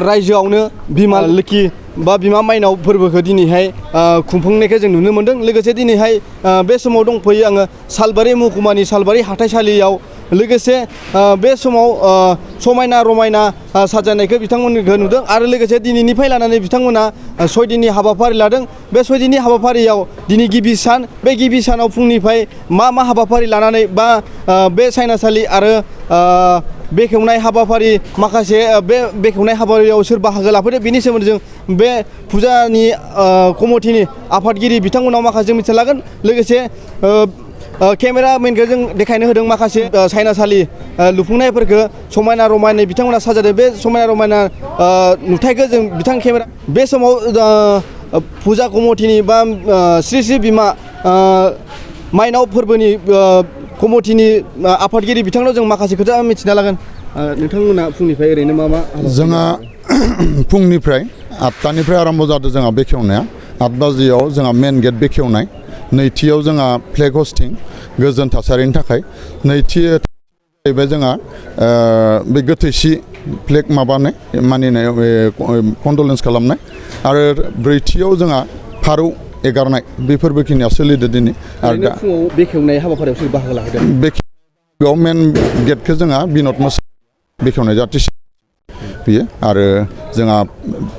रायजोआवनो बिमा लोखि बा बिमा माइनाव फोरबोखौ दिनैहाय खुंफुंनायखौ जों नुनो मोन्दों। लोगोसे दिनैहाय बे समाव दंफैयो आङो सालबारि महकुमानि सालबारि हाथाइसालियाव। लोगोसे बे समाव समायना रमायना साजायनायखौ बिथांमोनखौ नुदों आरो लोगोसे दिनैनिफ्राय लानानै बिथांमोना 6 दिननि हाबाफारि लादों। बे 6 दिननि हाबाफारियाव दिनै गिबि सान, बे गिबि सानाव फुंनिफ्राय मा हाबाफारि लानानै बा बे सायनासालि आरो बेखेवनाय हाबाफारि माखासे बे बेखेवनाय हाबाफारियाव सोर बाहागो लाफैदों बेनि सोमोन्दै जों बे फुजानि कमिटिनि आफादगिरि बिथांमोनाव माखासे मिथिना लागोन। लोगोसे केमेरामेनखौ जों देखायनो होदों माखासे सायनासालि लुफुंनायफोरखौ समायना रमायना बिथांमोना साजायदों। बे समायना रमायना नुथायखौ जों बिथां केमेरा बे समाव फुजा कमिटिनि बा श्री श्री बिमा माइनाव फोरबोनि कमिटिनि आफादगिरि बिथांनाव जों माखासे खोथा मिथिना लागोन। नोंथांमोना फुंनिफ्राय ओरैनो मा जोंहा फुंनिफ्राय 8टानिफ्राय आरम्भ जादों जोंहा बेखेवनाया। 8 बाजियाव जोंहा मेन गेट बेखेवनाय, नैथियाव जोंहा फ्लेग हस्टिं गोजोन थासारिनि थाखाय, नैथि जाहैबाय जोंहा बे गोथैसि फ्लेग माबानाय मानिनाय कन्डलेन्स खालामनाय, आरो ब्रैथियाव जोंहा फारौ एगारनाय। बे फोरबोखिनिया सोलिदों दिनै। आरो दा फुङाव बेखेवनाय हाबाफारियाव सोर बाहागो लादों? बेयाव मेन गेटखौ जोंहा बिनद मोसाहारि बेखेवनाय जाथिसि बेयो, आरो जोंहा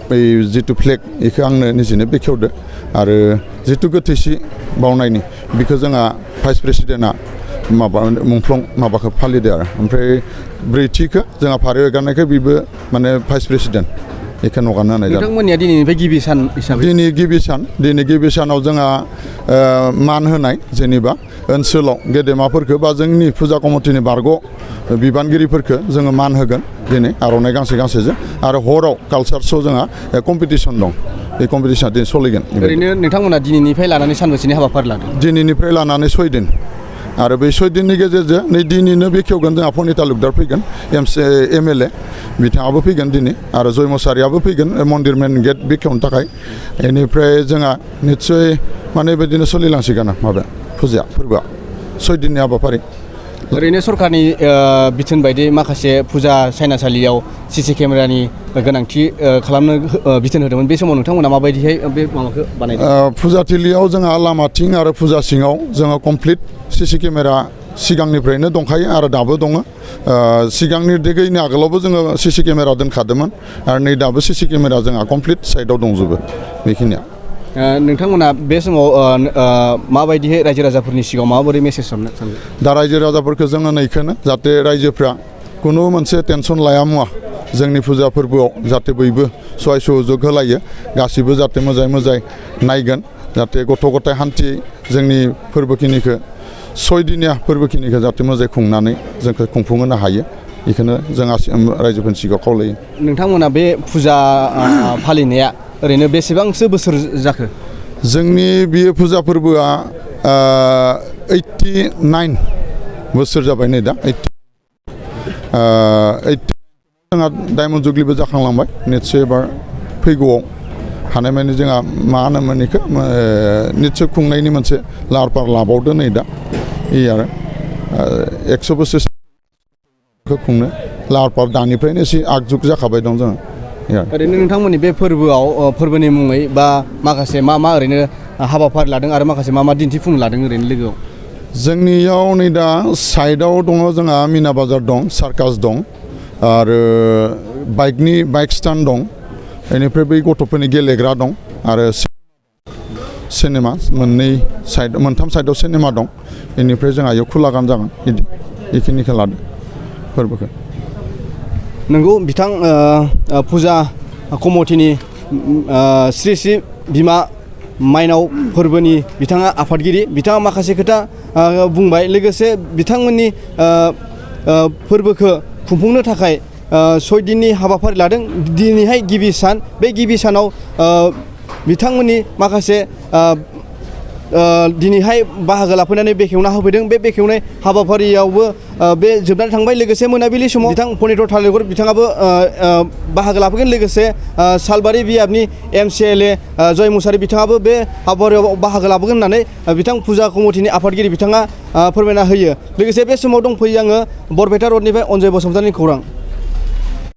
बै जिथु फ्लेग बेखौ आंनो निजेनो बेखेवदो, आरो जिथु गोथैसि बावनायनि बेखौ जोंहा भाइस प्रेसिडेन्टआ मुंख्लं माबाखौ फालिदो आरो। ओमफ्राय ब्रैथिखौ जोंहा फारौ एगारनायखौ बेबो माने भाइस प्रेसिडेन्ट बेखौ नगारनो होनाय जादों। नोंथांमोननिया दिनैनिफ्राय गिबि सान हिसाबै दिनै गिबि सानाव जोंहा मान होनाय, जेनेबा ओनसोलाव गेदेमाफोरखौ बा जोंनि फुजा कमिटिनि बारग' बिबानगिरिफोरखौ जोङो मान होगोन दिनै आर'नाइ गांसेजों। आरो हराव कालचार श' जोंहा कम्पिटिसन दं, बे कम्पिटिसना दिनै सोलिगोन। ओरैनो नोंथांमोना दिनैनिफ्राय लानानै सानबेसेनि हाबाफारि लादों? दिनैनिफ्राय लानानै 6 दिन, आरो बे 6 दिननि गेजेरजों नै दिनैनो बेखेवगोन जोंहा फनिता तालुकदार फैगोन, MLA बिथाङाबो फैगोन दिनै, आरो जय मुसाहारियाबो फैगोन मन्दिर मेन गेट बेखेवनो थाखाय। बेनिफ्राय जोंहा निस्सय माने बेबायदिनो सोलिलांसिगोन माबा फुजाया फोरबोआ 6 दिननि हाबाफारि। ओरैनो सरकारनि बिथोन बायदि माखासे फुजा सायनासालियाव CC केमेरानि गोनांथि खालामनो बिथोन होदोंमोन। बे समाव नोंथांमोना माबायदिहाय बे माबाखौ बानायदों? फुजाथिलियाव जोंहा लामाथिं आरो फुजा सिङाव जोङो कमप्लिट CC केमेरा सिगांनिफ्रायनो दंखायो आरो दाबो दङ। सिगांनि देगैनि आगोलावबो जोङो CC केमेरा दोनखादोंमोन, आरो नै दाबो CC केमेरा जोंहा कमप्लिट साइडआव दंजोबो बेखिनिया। नोंथांमोना बे समाव माबायदिहाय रायजो राजाफोरनि सिगाङाव माबोरै मेसेज हरनो सानो? दा रायजो राजाफोरखौ जोङो नैखौनो जाहाथे रायजोफ्रा खुनु मोनसे टेनसन लाया मुवा जोंनि फुजा फोरबोआव जाहाथे बयबो सहाय सहयोग होलायो, गासिबो जाहाथे मोजाङै नायगोन, जाहाथे गथ' गथाय हान्थि जोंनि फोरबोखिनिखौ 6 दिनिया फोरबोखिनिखौ जाहाथे मोजाङै खुंनानै जोंखौ खुंफुंहोनो हायो, बेखौनो जों रायजोफोरनि सिगाङाव खावलायो। नोंथांमोना बे फुजा फालिनाया ओरैनो बेसेबांसो बोसोर जाखो? जोंनि बे फुजा फोरबोआ 89 बोसोर जाबाय नै दा। 80 जोंहा डायमन्ड जुबलिबो जाखांलांबाय। निस्सय एबार फैगौआव हानायमानि जोंहा मा होनोमोन बेखौ निस्सय खुंनायनि मोनसे लाहार फाहार लाबावदो नै दा। आरो 100 बोसोरखौ खुंनो लाहार फाहार दानिफ्रायनो एसे आगजुग जाखाबाय दं जोङो। ओरैनो नोंथांमोननि बे फोरबोआव फोरबोनि मुङै बा माखासे मा ओरैनो हाबाफारि लादों आरो माखासे मा दिन्थिफुंनो लादों ओरैनो लोगोआव? जोंनियाव नै दा साइडआव दङ जोंहा मिना बाजार दं, सार्कास दं, आरो बाइक स्टान्ड दं, बेनिफ्राय बै गथ'फोरनि गेलेग्रा दं, आरो सिनेमा मोनथाम साइडआव सिनेमा दं। बेनिफ्राय जोंहा बेयाव खुला गान जागोन, बेखिनिखौ लादों फोरबोखौ। नंगौ, बिथां फुजा कमिटिनि श्री श्री बिमा माइनाव फोरबोनि बिथाङा आफादगिरि, बिथाङा माखासे खोथा बुंबाय। लोगोसे बिथांमोननि फोरबोखौ खुंफुंनो थाखाय 6 दिननि हाबाफारि लादों। दिनैहाय गिबि सान, बे गिबि सानाव बिथांमोननि माखासे दिनैहाय बाहागो लाफैनानै बेखेवना होफैदों। बे बेखेवनाय हाबाफारियावबो बे जोबनानै थांबाय। लोगोसे मोनाबिलि समाव बिथां फनिता तालुकदार बिथाङाबो बाहागो लाफैगोन। लोगोसे सालबारि बियाबनि MLA जय मुसाहारि बिथाङाबो बे हाबाफारियाव बाहागो लाबोगोन होननानै बिथां फुजा कमिटिनि आफादगिरि बिथाङा फोरमायना होयो। लोगोसे बे समाव दंफैयो आङो बरपेटा रडनिफ्राय अनजय बसुमतारिनि खौरां।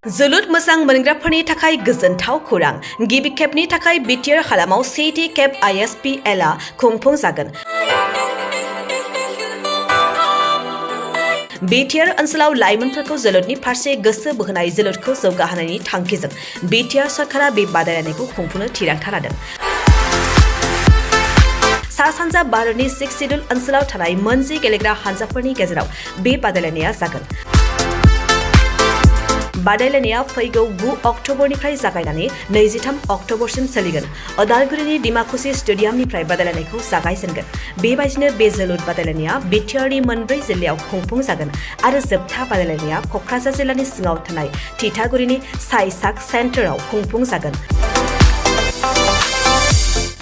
जोलुर मोजां मोनग्राफोरनि थाखाय गोजोनथाव खौरां गिबि खेबनि थाखाय बिटिआर हालामाव सेथि खेब ISPL आ खुंफुंजागोन। बिटिआर ओनसोलाव लाइमोनफोरखौ जोलुरनि फारसे गोसो बोहोनाय जोलुरखौ जौगाहोनायनि थांखिजों बिटिआर सरकारा बे बादायलायनायखौ खुंफुंनो थिरांथा लादों। सा सानजा भारतनि 6 सिडुल ओनसोलाव थानाय मोनजि गेलेग्रा हानजाफोरनि गेजेराव बे बादायलायनाया जागोन। बादायलायनाया फैगौ 9 अक्ट'बरनिफ्राय जागायनानै 23 अक्ट'बरसिम सोलिगोन। अदालगुरिनि डिमाकुसि स्टेडियामनिफ्राय बादायलायनायखौ जागायजेनगोन। बेबायदिनो बे जोलुर बादायलायनाया बिटिआरनि मोनब्रै जिल्लायाव खुंफुंजागोन आरो जोबथा बादायलायनाया क'क्राझार जिल्लानि सिङाव थानाय थिथागुरिनि साइसाक सेन्टाराव खुंफुंजागोन।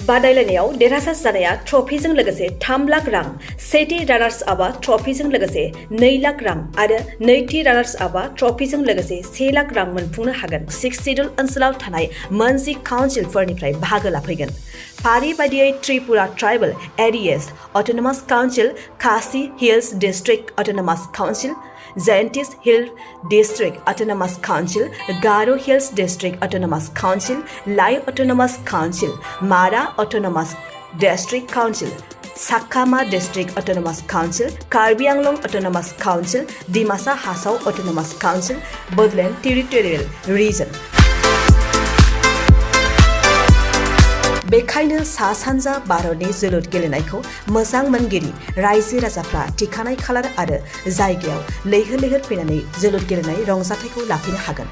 बादायलायनायाव देरहासार जानाया ट्रफिजों लोगोसे 3 लाख रां, सेथि रानार्स आपआ ट्रफिजों लोगोसे 2 लाख रां आरो नैथि रानार्स आपआ ट्रफिजों लोगोसे 1 लाख रां मोनफुंनो हागोन। 6 सिडुल ओनसोलाव थानाय मोनजि काउन्सिलफोरनिफ्राय बाहागो लाफैगोन। फारि बायदियै Tripura tribal areas autonomous council, Khasi hills district autonomous council, Jaintias hill district autonomous council, Garo hills district autonomous council, Lai autonomous council, Mara autonomous district council, Chakma district autonomous council, Karbi Anglong autonomous council, Dimasa Hasao autonomous council, Bodoland territorial region. बेखायनो सा सानजा भारतनि जोलुर गेलेनायखौ मोजां मोनगिरि रायजो राजाफ्रा थिखानाय खालार आरो जायगायाव लैहोर लैहोर फैनानै जोलुर गेलेनाय रंजाथायखौ लाफैनो हागोन।